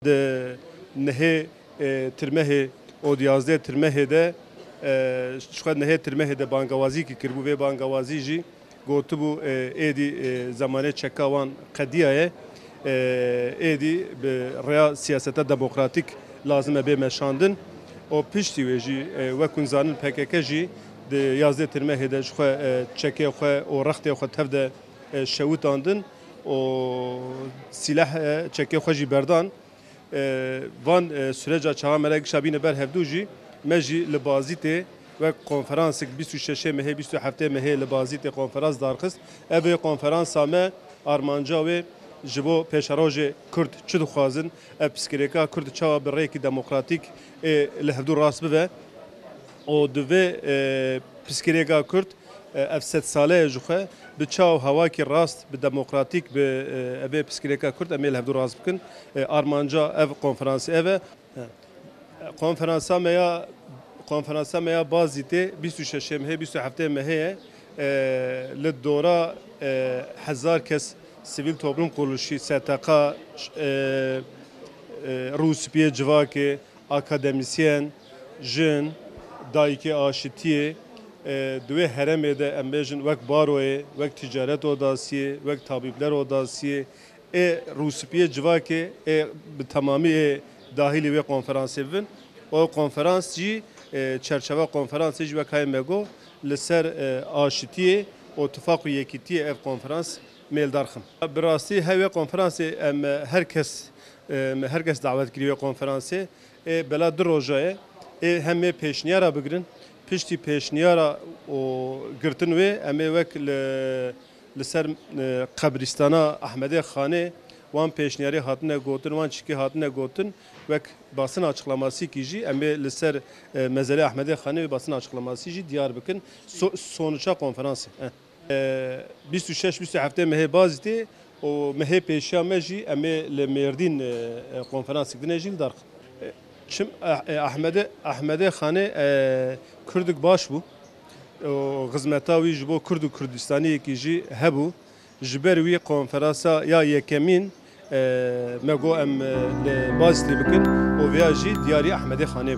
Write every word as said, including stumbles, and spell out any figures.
Di nehê, e, tirmehê û di yazdeh tirmehê de, e, ji xwe nehê tirmehê de bangawazîkî kiribû. Vê bangawazî jî gotibû, e, êdî, e, zemanê çeka wan qediyaye. E, êdî bi rêya siyaseta demokratîk lazim e bê meşandin. Û piştî wê jî, e, wek hûn zanin P K K jî di yazdeh tirmehê de ji xwe, e, çekê xwe û rextê xwe tev de, e, şewitandin û sîleh, e, çekê xwe jî berdan. E, van, e, süreca çawa me re gişa bîne ber hevdû jî, me jî li Bazîtê wek konferansek bîst û şeş mehê, bîst û heft mehê li Bazîtê konferans darxist. Ev ê konferansa me armanca wê ji bo pêşerojê Kurd çi dixwazin, ev piskirêka Kurd çawa bi rêkî demokratîk ê li hevdû rast bibe û di vê, e, piskirêka Kurd, e, ev sed sale ye ji xwe, bi çaw hawakî rast, bi demokratîk, bi, e, evê piskirêka Kurd em ê li hevdû rast bikin. E, armanca ev konferansê ev e. E, konferansa me ya, konferansa me ya Bazîtê bîst û şeş mehê, bîst û heft mehê ye. E, li dora, e, hezar kes sivîl toplum kuruluşî, S T K, e, e, rûspiyê civakê, akademisyen, jin, dayikê aşitiyê, e, di wê herêmê de em bêjin wek baroyê, wek ticaret odasiyê, wek tabîbler odasiyê, ê rûspiyê civakê ê bi temamî ê dahilî wê konferansê bibin. O konferans jî, e, çerçeva konferansê jî wek hayê me got, li ser, e, aşitiyê û tifaq û yekîtiyê ev konferans mêl darxin. Bi rastî hewê konferansê em, e, her kes, e, me her kes dawet kiriye wê konferansê. Ê bela du roja ye. Ê hem ê pêşniyara bigirin. Piştî pêşniyara û girtin wê, em ê wek li, li ser, e, qebrîstana Ehmedê Xanê wan pêşniyarî hatine gotin, wan çikî hatine gotin, wek basina açıklamasîkî jî em ê li ser, e, mezelê Ehmedê Xanê wê basina açıklamasî jî diyar bikin. So-, sonuça konferansê. Eh. E, bîst û şeş bîst û heft mehê Bazîtê û mehê pêşiya me jî em ê li Mêrdîn, e, e, konferansek din ê jî li dar xin. E, çim, e, e, Ehmedê, Ehmedê Xanê, e, Kurdek baş bû. Û xizmeta wî ji bo Kurd û Kurdistaniyekî jî hebû. Ji ber wî konferansa ya yekemîn, e, me got em, e, li Bazîtê bikin û vêya jî diyarî Ehmedê Xanê